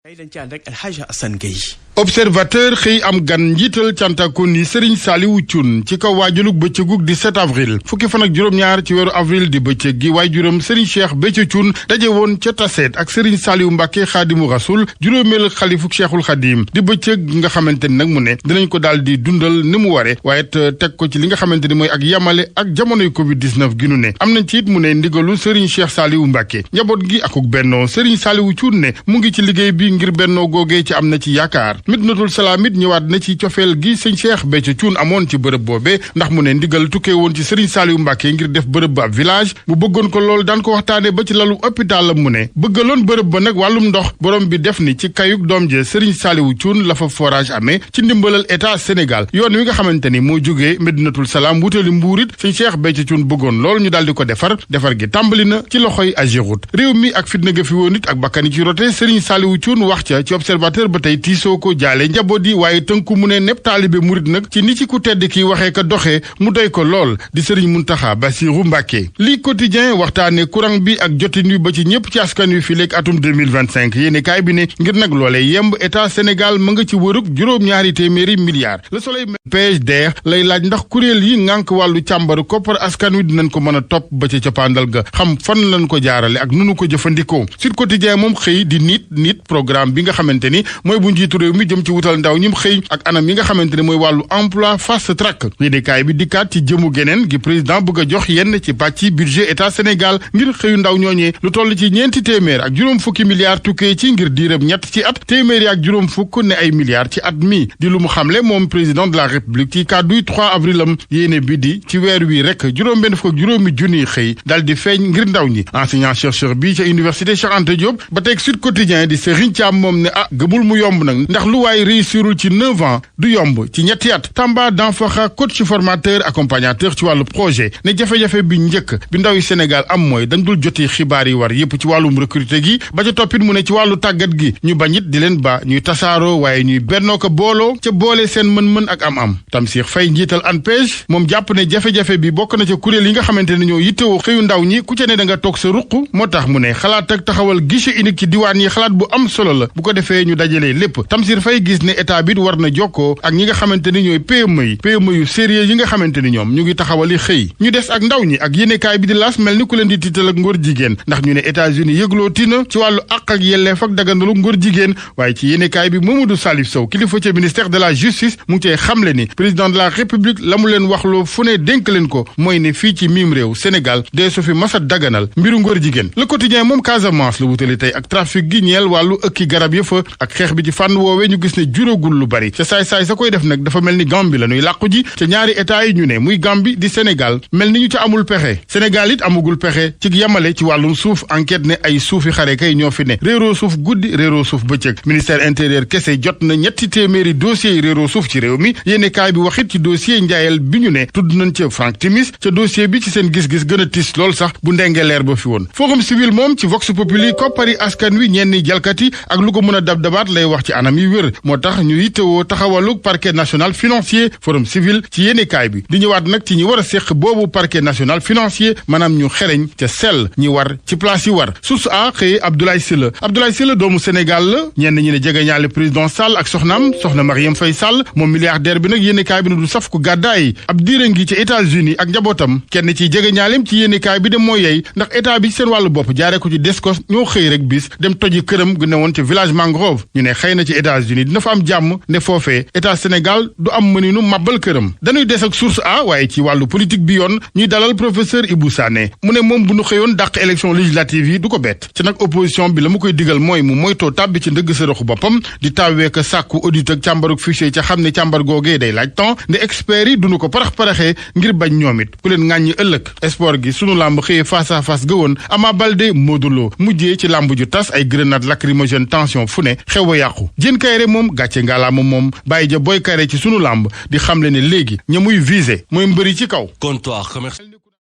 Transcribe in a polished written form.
tey dañ ci ànd rek El Hadj Assane Gueye. observateur xëy am gan njiital cantakon yi Serigne Saliou Thioune ci kaw waajalug bëccëgug 17 avril fukki fan ak juróom-ñaar ci weeru avril di bëccëg gi waajuram Serigne Cheikh Béthio Thioune daje woon ca Taseet ak Serigne Saliou Mbacké Xaadimu Rasul juróomeel xalifuk Cheikhul Xadim di bëccëg nga xamante ni nag mu ne dinañ ko daal di dundal ni mu ware waaye teg ko ci li nga xamante ni mooy ak yamale ak jamonoy Covid-19 gi nu ne am nañ ci it mu ne ndigalu Serigne Cheikh Saliou Mbacké njaboot gi akuk bennoo Serigne Saliou Thioune ne mu ngi ci liggéey bi ngir bennoo googee ci am na ci yaakaar Midinatul Salaam it ñëwaat na ci cofeel gi sëñ Cheikh Béthio Thioune amoon ci bërëb boobee ndax mu ne ndigal tukkee woon ci Serigne Saliou Mbacké ngir def bërëb ba ab village mu bëggoon ko lool daan ko waxtaane ba ci lalu hôpital la mu ne bëggaloon bërëb ba nag wàllum ndox borom bi def ni ci kayuk doom je Serigne Saliou Thioune la fa forage amee ci ndimbalal état Sénégal yoon wi nga xamante ni moo jógee Midinatul Salaam wutali Mbuur it sëñ Cheikh Béthio Thioune bëggoon lool ñu daal di ko defar gi tàmbali na ci loxoy Ageroute réew mi ak fitna ga fi woon it ak bakkani ci rote Serigne Saliou Thioune wax ca ci observateur ba tey tiisoo ko jaale njaboot yi waaye tënku mu ne nepp taalibe murit nag ci ni ci ku tedd ki waxee ka doxee mu doy ko lool di Serigne Mountakha Bassirou Mbacké lii quotidien waxtaane courant bi ak jotin wi ba ci ñëpp ci askan wi fi léegi atum 2025 yéene kaay bi ne ngir nag loolee yemb état Sénégal ma nga ci wërug juróom-ñaari téeméeri milliards Le Soleil PHDR lay laaj ndax kuréel yi ngànk wàllu càmbaru koppar askan wi dinañ ko mën a topp ba ca cappaandal ga xam fan lañ ko jaarale ak nunu ko jëfandikoo Sud Quotidien moom xëy di nit programme bi nga xamante ni mooy bu njiitu réew mi jëm ci wutal ndaw ñim xëy ak anam yi nga xamante ne mooy wàllu emploi fast track yéenekaay bi dikkaat ci jëmu geneen gi président bëgg a jox yenn ci pàcc budget état Sénégal ngir xëyu ndaw ñooñee lu toll ci ñeenti téeméer ak juróom fukki milliards tukkee ci ngir diirëb ñett ci at téeméeri ak juróom fukk ne ay milliards ci at mi di lu mu xamle moom président de la république ci kàdduy 3 avril am yéene bi di ci weer wi rek juróom benn fukk ak juróomi junniy xëy dal di feeñ ngir ndaw ñi enseignant chercheur bi ca université Cheikh Anta Diop ba teg Sud Quotidien di Serigne Thiam moom ne gëmul mu yomb nag ndax lu waay réussirul ci 9 ans du yomb ci ñetti at Tamba Danfakha coach formateur accompagnateur ci wàllu projet ne jafe-jafe bi njëkk bi ndaw yi Sénégal am mooy dañ dul joti xibaar yi war yépp ci wàllum recruter gi ba ca toppit mu ne ci wàllu tàggat gi ñu bañit di leen ba ñuy tasaaroo waaye ñuy bennoo ko booloo ca boole seen mën-mën ak am-am Tamsir Faye njiital ANPEJ moom jàpp ne jafe-jafe bi bokk na ca kuréel yi nga xamante ne ñoo yittewoo xëyu ndaw ñi ku ca ne da nga toog sa ruq moo tax mu ne xalaat ak taxawal guichet unique ci diwaan yi xalaat bu am solo la bu ko defee ñu dajalee lépp Tamsir Faye gis ne état bi war na jokkoo ak ñi nga xamante ni ñooy PME yu sérieux yi nga xamante ni ñoom ñu ngi taxawali xëy ñu des ak ndaw ñi ak yéenekaay bi di laas mel ni ku leen di tiital ak ngóor jigéen ndax ñu ne États-Unis yëgloo tina ci wàllu àq ak yelleef ak dagandalu ngóor jigéen waaye ci yéenekaay bi Mamadou Salif Sow kilifa ca ministère de la justice mu ngi cey xamle ni président de la république la mu leen waxloo fu ne dénk leen ko mooy ne fii ci miim réew Sénégal dee su fi masa daganal mbiru ngóor jigéen Le Quotidien moom Casamance la wutali tey ak trafic gi ñeel wàllu ëkki garab ya fa ak xeex bi ci fànn woowee ñu gis ne juróogul lu bari ca saay-saay sa koy def nag dafa mel ni Gambie la ñuy làqu ji ca ñaari état yi ñu ne muy Gambie di Sénégal mel ni ñu ca amul pexe Sénégal it amugul pexe ci yamale ci wàllum suuf enquête ne ay suufi xare kay ñoo fi ne réeroo suuf guddi réeroo suuf bëccëg ministère intérieur kese jot na ñetti téeméeri dossiers yi réeroo suuf ci réew mi yéene kaay bi waxit ci dossier njaayel bi ñu ne tudd nañ ca Franck Timis ca dossier bi ci seen gis-gis gën a tis lool sax bu ndengeleer ba fi woon forum civil moom ci vox populi koppari askan wi ñenn jalkati ak lu ko mën a dab-dabaat lay wax ci anam yi wér moo tax ñu yittewoo taxawalu parquet national financier forum civil ci yéenekaay bi di ñëwaat nag ci ñi war a séq boobu parquet national financier maanaam ñu xereñ ca sell ñi war ci place yi war source a xëye Abdoulaye Sylla doomu Sénégal la ñenn ñi ne jegeñaale président Sall ak soxnaam soxna Marième Faye Sall moom milliardaire bi nag yéenekaay bi ne du saf ku gàddaay ab diire ngi ci États-Unis ak njabootam kenn ci jegeñaaleem ci yéenekaay bi dem mooy yey ndax état bi ci seen wàllu bopp jaaree ko ci Descos ñoo xëy rek bis dem toji këram gu ne woon ci village Mangrove ñu ne xëy na ci États-Unis dina fa am jàmm ne foofee état Sénégal du am mëninu màbbal këram dañuy des ak source a waaye ci wàllu politique bi yoon ñuy dalal professeur Ibou Sané mu ne moom bu nu xëyoon dàq élection législative yi du ko bett ci nag opposition bi la mu koy digal mooy mu moytoo tàbbi ci ndëgg sërëxu boppam di tawwee ka sàkku audit ak càmbaruk fichier ca xam ne càmbar googee day laaj temps ne experts yi duñu ko parax-paraxee ngir bañ ñoom it ku leen ŋàññi ëllëg sport gi sunu làmb xëyee face à face gëwoon Ama Baldé Modou Lo mujjee ci làmb ju tas ay grenade lacrymogène tension fu ne xew ba yàqu Diène Kaïré moom gàcce ngaalaama moom bàyyi ja boy Kaïré ci sunu làmb di xamle ne léegi ña muy visé mooy mbëri ci kaw. Comptoir commercial